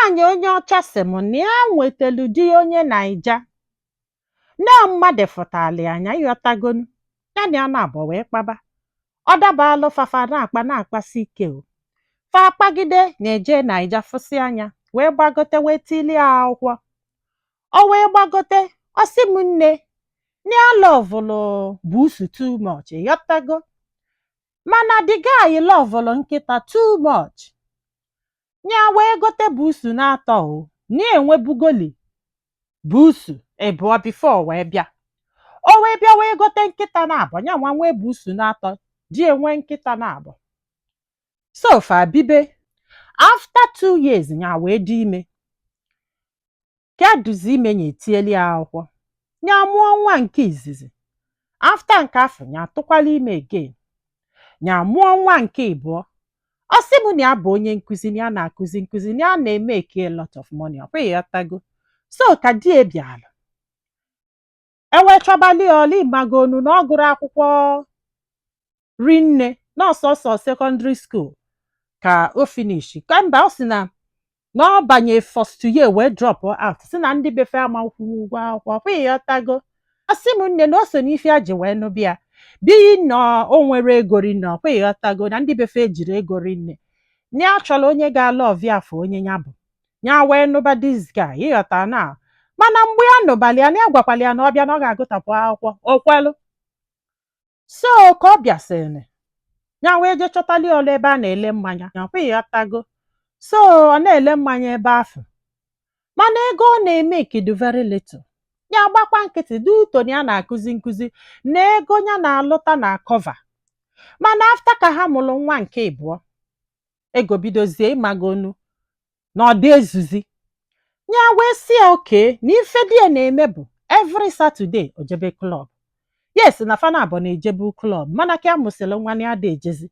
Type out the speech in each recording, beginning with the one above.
Nwaanyị onye ọcha sị m na ya nwetelu di onye Naija na mmadụ fụtali anya, ịghọtagonu? Ya na ya na-abụ wee kpaba, ọ dabalụ fafa na-akpa na-akpasi ike o fa akpagide na-eje Naija, fụsị anya wee gbagote, wee tilie akwụkwọ, o wee gbagote. Ọ sị m nne na ya lovelụ busu too much, ịghọtago? Mana the guy lovelụ nkịta too much. Ya wee gote busu na-atọ o na enwebugoli busu ịbụọ before wee bịa. O wee bịa wee gote nkịta na-abọ ya nwa nwee busu na-atọ, di enwe nkịta na-abọ. So fa bibe. After 2 years, ya wee dị ime. Ka duzi ime, ya etieli ya akwụkwọ, ya mụọ nwa nke izizi. After nke afọ, ya atụkwala ime again, ya mụọ nwa nke ịbụọ. Ọ sị m na ya bụ onye nkụzi, na ya na-akụzi nkụzi, na ya na-emeke a lot of money. Ọ kwa ịghọtago? So ka di ya bịara, ewee chọbali ya ọlụ. Ịmagonu na ọ gụrụ akwụkwọ rinne na ọsọsọ secondary school ka o finish kemba. Ọ sị na ọ banye first year wee drop out, si na ndị befe ama kwụnwu ụgwọ akwụkwọ. Ọ kwa ịghọtago? Ọ sị m nne na o so n'ife a ji wee nụbịa biyi na o nwere ego rinne. Ọ kwa ịghọtago na ndị befe ejiri ego rinne, na ya chọrọ onye ga-alụ ọvịa afọ onye ya bụ ya, wee nụba this guy, ịghọta? Na mana mgbe ya nụbalị ya, na ya gwakwala ya na ọ bịa na ọ ga-agụtapụ akwụkwọ, o kwelu. So ka ọ bịasịrị, ya wee jee chọtali ọlụ ebe a na-ele mmanya. Ya kwa ịghọtago? So ọ na-ele mmanya ebe afọ, mana ego ọ na-eme dị very little. Ya gbakwa nkịtị dị uto na ya na-akụzi nkụzi na ego ya na-alụta na cover. Mana after ka ha mụrụ nwa nke ịbụọ, ego bidozie, ịmagonu na ọ dị ezuzi. Ya wee sị ya oke na ife di ya na-eme bụ every Saturday o jebe club. Yes, na fana abụọ na-ejebu club, mana ka a mụsịrị nwa na ya dị ejezi,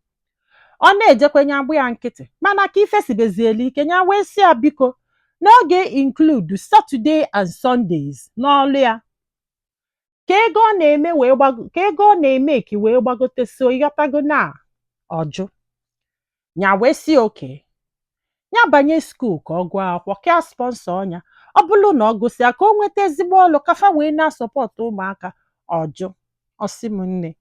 ọ na-ejekwa, ya agbụ ya nkịtị. Mana ka ife sibezielu ike, ya wee sị ya biko, n'oge include Saturday and Sundays n'ọlụ ya, ka ego ọ na-eme wee gbago, ka ego ọ na-eme ka wee gbagote. So ịghọtago na ọjụ ya wee sị oke ya banye school ka ọ gụọ akwụkwọ, ka sponsor ọnya, ọ bụrụ na ọ gụsịa ka o nweta ezigbo ọlụ, kafa wee na-asupport ụmụaka. Ọjụ. Ọsị m nne,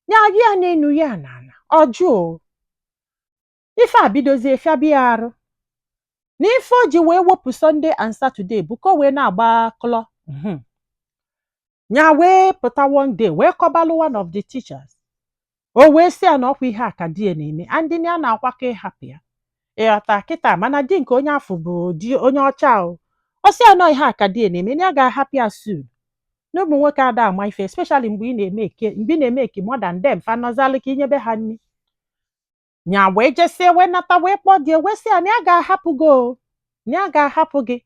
ya ya n'enu ya n'ala, ọjụ o. Ife a bidozie fiabia ya arụ na ife o ji wee wepụ Sunday and Saturday bụ ka o wee na-agba club. Ya wee pụta one day wee kọbalụ one of the teachers. O wee sị ya na ọkwa ihe a ka di ya na-eme, and ya na-akwakọ ịhapụ ya, ịghọta kịta? Mana di nke onye afọ bụ di onye ọcha o. Ọ sị ya nọ ihe a ka di ya na-eme, na ya ga-ahapụ ya soon, na ụmụ nwoke ada ama ife, especially mgbe ị na-eme eke, mgbe ị na-eme eke more than them, fa nọzalụ ka inyebe ha nri. Nya wee jesie wee nata, wee kpọọ di ya, wee sị ya na ya ga-ahapụ gị o, na ya ga-ahapụ gị,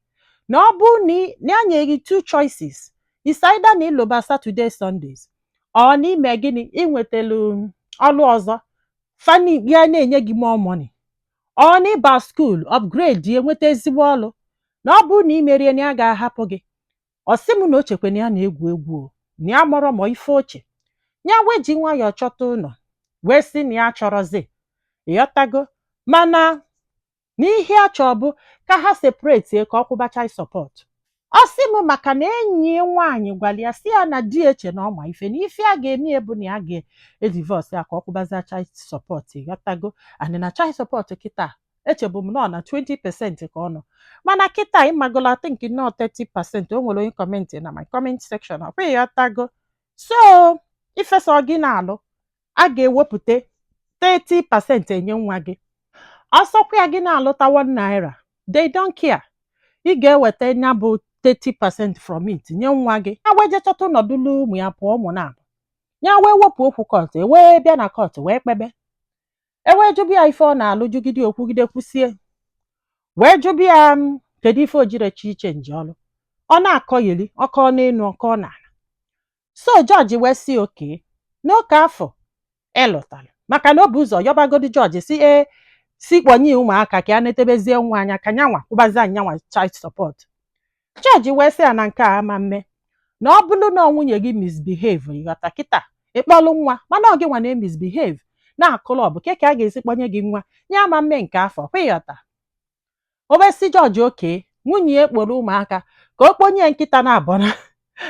na ọ bụ na na ya nye gị two choices: is either na ịlụba Saturday, Sundays, ọ na ime gịnị, inwetelu ọlụ ọzọ fani ya na-enye gị more money, ọ na ịba school upgrade ya, nweta ezigbo ọlụ. Na ọ bụrụ na ị merie, na ya ga-ahapụ gị. Ọ sị m na o chekwa na ya na-egwu egwu o, na ya mọrọ ma ife oche. Ya wee ji nwayọọ chọta ụlọ, wee sị na ya chọrọzi, ịghọtago? Mana n'ihe a chọọ bụ ka ha separate, ka ọ kwụba child support. Ọ sị m maka na enyi ya nwaanyị gwara ya, sị ya na di eche na ọma ife, na ife a ga-eme ya bụ na ya ga-edivorce ya, ka ọ kwụbaza child support, ịghọtago? And na child support kịta, echebu m nọ na 20% ka ọ nọ, mana kịta ịmagola think nọ 30%. O nwere onye comment na my comment section, ọkwa ịghọtago? So ifesa gị na-alụ, a ga-ewepụta 30% enye nwa gị. Ọsọkwa ya gị na-alụta 1 naira, they don't care, ị ga-eweta ya bụ 30% from it nye nwa gị. Ya wee jee chọta ọnọdụlụ ụmụ ya pụọ, ụmụ na ya wee wepụ okwu court, wee bịa na court wee kpebe, ewee jụbụ ya ife ọ na-alụ, jụgide okwugide kwụsie, wee jụbụ ya kedu ife o jire chi iche nje ọlụ. Ọ na-akọyeli ọkọ n'elu, ọkọ n'ala. So jọji wee sị oke n'oke afọ ịlụtalụ, maka na o bụ ụzọ yọbagodi jọji si ee, si kpọnye ụmụaka ka ya netebezie nwa anya, ka nyanwa kwụbazie nyanwa child support. Jọji wee sị ya na nke a ama mme, na ọ bụrụ na nwunye gị misbehave, ịghọta kịta, ịkpọlụ nwa, mana ọ gị nwa na-emisbehave na club ke ka a ga-esi kpọnye gị nwa, nye ama mme nke afọ kwa, ịghọta? O wee sị jọji oke nwunye ya kpọrọ ụmụaka ka o kponye nkịta na abụọ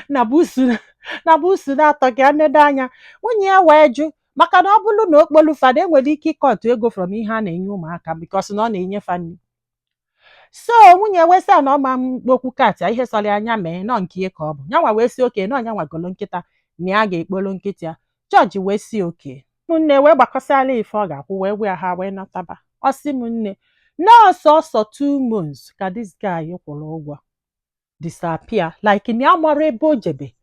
na busu na-atọ ka ya nedo anya. Nwunye ya wee jụ, maka na ọ bụrụ na o kpolu fada, enwere ike ịkọtụ ego from ihe a na-enye ụmụaka, because na ọ na-enye fa nri. So nwunye wee sị ya na ọ ma mkpokwu kat ya, ihe sọrọ ya anya mee nọ nke ya ka ọ bụ nyanwa. Wee sị oke na ọnyanwa golo nkịta, na ya ga-ekpolu nkịta ya. Jọji wee sị oke m nne, wee gbakọsịala ife ọ ga-akwụ, wee gwa ya, ha wee nataba. Ọ sị m nne, nọọsụ ọsọ 2 months ka this guy kwụrụ ụgwọ disappear, like na ya mara ebe o jebe,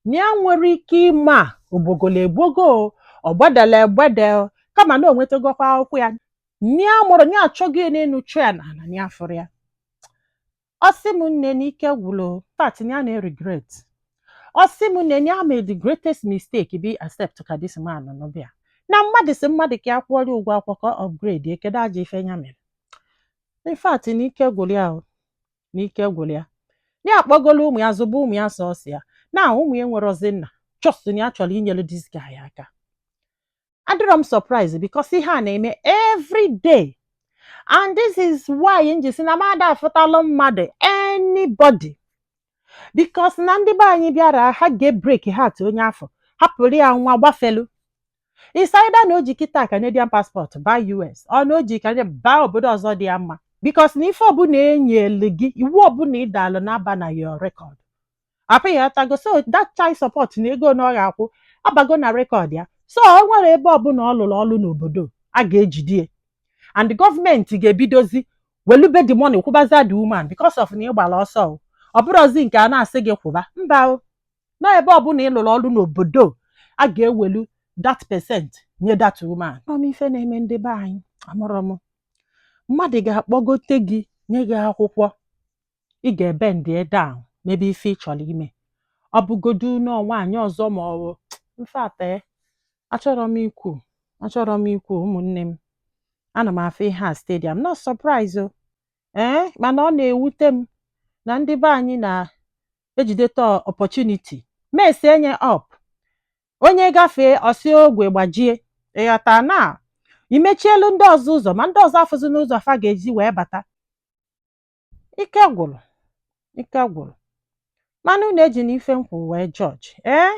na ya nwere ike ịma ogbogolo egbogo o, ọ gbedele egbede o, kama na o nwetagokwa akwụkwọ ya, na ya mụrụ na ya achọghị ya n'elu, chụọ ya n'ala, na ya fụrụ ya. Ọ sị m nne, na ike gwụrụ fat, na ya na-regret. Ọ sị m nne, na ya made the greatest mistake be accept ka this man nọ bịa na mmadụ si mmadụ ka ya kwụọrọ ụgwọ akwụkwọ ka ọ upgrade. Kedu ajọ ife ya mere? In fact, na ike gwụrụ ya o, na ike gwụrụ ya. Ya akpọgolo ụmụ ya, zụba ụmụ ya sọsọ ya, na ụmụ ya nwerozi nna, just na ya chọrọ inyere this guy aka. Adịrọ m surprise, because ihe a na-eme every day, and this is why m ji sị na mmadụ afụtalụ mmadụ anybody, because na ndị be anyị bịara, ha ga-break heart onye afọ, hapụrụ ya nwa gbafelu. It's either na o ji kịta Canadian passport baa US, ọ na o ji Canadian baa obodo ọzọ dị ya mma, because na ife ọbụla enyelu gị, iwu ọbụla ịdalụ na-aba na your record apụghị atago. So that child support na ego na ọ ga-akwụ abago na record ya. So o nwere ebe ọbụla ọ lụrụ ọlụ n'obodo a, ga-ejide, and gọọmenti ga-ebidozi welube the money kwụbaza the woman, because of na ị gbara ọsọ o. Ọ bụrụzi nke a na-asị gị kwụba, mba o, na ebe ọbụla ị lụrụ ọlụ n'obodo a, ga-ewelu that percent nye that woman. Ọm ife na-eme ndị be anyị, amụrụ m mmadụ ga-akpọgote gị, nye gị akwụkwọ, ị ga-ebe ndị down mebe ife ị chọrọ ime. Ọ bụgodu nọọ nwaanyị ọzọ ma ọ bụ mfat. Achọrọ m ikwu, achọrọ m ikwu, ụmụnne m, ana m afụ ihe a stadium, not surprise o. Ee, mana ọ na-ewute m na ndị be anyị na-ejideta opportunity mess enye up. Onye gafee ọsị ogwe gbajie, ịghọta na imechielu ndị ọzọ ụzọ, ma ndị ọzọ afụzi n'ụzọ fa ga-eji wee bata. Ike gwụrụ, ike gwụrụ. Mana unu eji na ife nkwụ wee judge. Ee.